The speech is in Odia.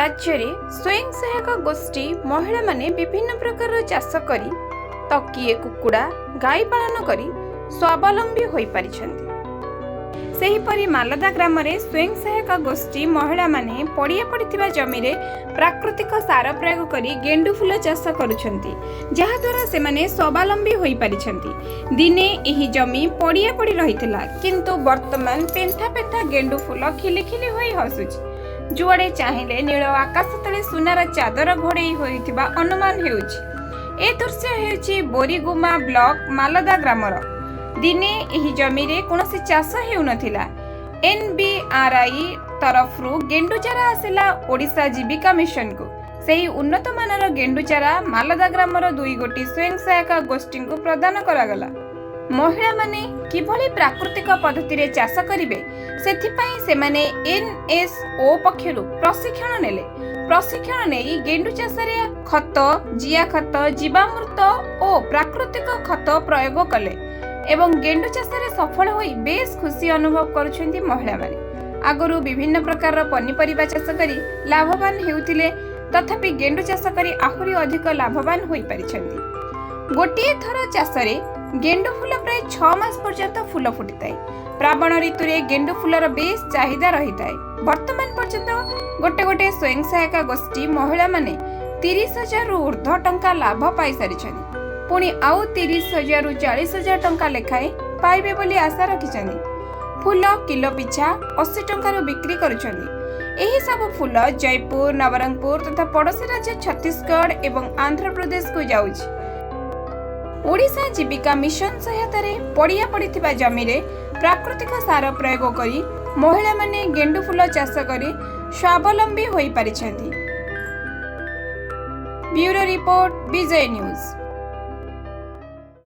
ରାଜ୍ୟରେ ସ୍ୱୟଂ ସହାୟକ ଗୋଷ୍ଠୀ ମହିଳାମାନେ ବିଭିନ୍ନ ପ୍ରକାରର ଚାଷ କରି ତ କିଏ କୁକୁଡ଼ା, ଗାଈ ପାଳନ କରି ସ୍ୱାବଲମ୍ବୀ ହୋଇପାରିଛନ୍ତି। ସେହିପରି ମାଲଦା ଗ୍ରାମରେ ସ୍ୱୟଂ ସହାୟକ ଗୋଷ୍ଠୀ ମହିଳାମାନେ ପଡ଼ିଆ ପଡ଼ିଥିବା ଜମିରେ ପ୍ରାକୃତିକ ସାର ପ୍ରୟୋଗ କରି ଗେଣ୍ଡୁ ଫୁଲ ଚାଷ କରୁଛନ୍ତି, ଯାହାଦ୍ୱାରା ସେମାନେ ସ୍ୱାବଲମ୍ବୀ ହୋଇପାରିଛନ୍ତି। ଦିନେ ଏହି ଜମି ପଡ଼ିଆ ପଡ଼ି ରହିଥିଲା, କିନ୍ତୁ ବର୍ତ୍ତମାନ ପେନ୍ଥା ପେନ୍ଥା ଗେଣ୍ଡୁ ଫୁଲ ଖିଲି ଖିଲି ହୋଇ ହସୁଛି। ଯୁଆଡ଼େ ଚାହିଁଲେ ନୀଳ ଆକାଶ ତଳେ ସୁନାର ଚାଦର ଘୋଡ଼େଇ ହୋଇଥିବା ଅନୁମାନ ହେଉଛି। ଏ ଦୃଶ୍ୟ ହେଉଛି ବୋରିଗୁମା ବ୍ଲକ ମାଲଦା ଗ୍ରାମର। ଦିନେ ଏହି ଜମିରେ କୌଣସି ଚାଷ ହେଉନଥିଲା। ଏନ୍ବିଆର୍ଆଇ ତରଫରୁ ଗେଣ୍ଡୁ ଚାରା ଆସିଲା ଓଡ଼ିଶା ଜୀବିକା ମିଶନକୁ। ସେହି ଉନ୍ନତମାନର ଗେଣ୍ଡୁ ଚାରା ମାଲଦା ଗ୍ରାମର ଦୁଇ ଗୋଟି ସ୍ୱୟଂ ସହାୟକ ଗୋଷ୍ଠୀଙ୍କୁ ପ୍ରଦାନ କରାଗଲା। ମହିଳାମାନେ କିଭଳି ପ୍ରାକୃତିକ ପଦ୍ଧତିରେ ଚାଷ କରିବେ, ସେଥିପାଇଁ ସେମାନେ ଏନ୍ଏସ୍ଓ ପକ୍ଷରୁ ପ୍ରଶିକ୍ଷଣ ନେଲେ। ପ୍ରଶିକ୍ଷଣ ନେଇ ଗେଣ୍ଡୁ ଚାଷରେ ଖତ, ଜିଆ ଖତ, ଜୀବାମୃତ ଓ ପ୍ରାକୃତିକ ଖତ ପ୍ରୟୋଗ କଲେ ଏବଂ ଗେଣ୍ଡୁ ଚାଷରେ ସଫଳ ହୋଇ ବେଶ୍ ଖୁସି ଅନୁଭବ କରୁଛନ୍ତି ମହିଳାମାନେ। ଆଗରୁ ବିଭିନ୍ନ ପ୍ରକାରର ପନିପରିବା ଚାଷ କରି ଲାଭବାନ ହେଉଥିଲେ, ତଥାପି ଗେଣ୍ଡୁ ଚାଷ କରି ଆହୁରି ଅଧିକ ଲାଭବାନ ହୋଇପାରିଛନ୍ତି। ଗୋଟିଏ ଥର ଚାଷରେ ଗେଣ୍ଡୁ ଫୁଲ ପ୍ରାୟ 6 ମାସ ପର୍ଯ୍ୟନ୍ତ ଫୁଲ ଫୁଟିଥାଏ। ଶ୍ରାବଣ ଋତୁରେ ଗେଣ୍ଡୁ ଫୁଲର ବେଶ୍ ଚାହିଦା ରହିଥାଏ। ବର୍ତ୍ତମାନ ପର୍ଯ୍ୟନ୍ତ ଗୋଟେ ଗୋଟେ ସ୍ୱୟଂ ସହାୟକ ଗୋଷ୍ଠୀ ମହିଳାମାନେ 30,000ରୁ ଉର୍ଦ୍ଧ୍ୱ ଟଙ୍କା ଲାଭ ପାଇସାରିଛନ୍ତି। ପୁଣି ଆଉ 30,000ରୁ 40,000 ଟଙ୍କା ଲେଖାଏଁ ପାଇବେ ବୋଲି ଆଶା ରଖିଛନ୍ତି। ଫୁଲ କିଲୋ ପିଛା 80 ଟଙ୍କାରୁ ବିକ୍ରି କରୁଛନ୍ତି। ଏହି ସବୁ ଫୁଲ ଜୟପୁର, ନବରଙ୍ଗପୁର ତଥା ପଡ଼ୋଶୀ ରାଜ୍ୟ ଛତିଶଗଡ଼ ଏବଂ ଆନ୍ଧ୍ରପ୍ରଦେଶକୁ ଯାଉଛି। ଓଡ଼ିଶା ଜୀବିକା ମିଶନ ସହାୟତାରେ ପଡ଼ିଆ ପଡ଼ିଥିବା ଜମିରେ ପ୍ରାକୃତିକ ସାର ପ୍ରୟୋଗ କରି ମହିଳାମାନେ ଗେଣ୍ଡୁ ଫୁଲ ଚାଷ କରି ସ୍ୱାବଲମ୍ବୀ ହୋଇପାରିଛନ୍ତି। Bureau report, Bijay news.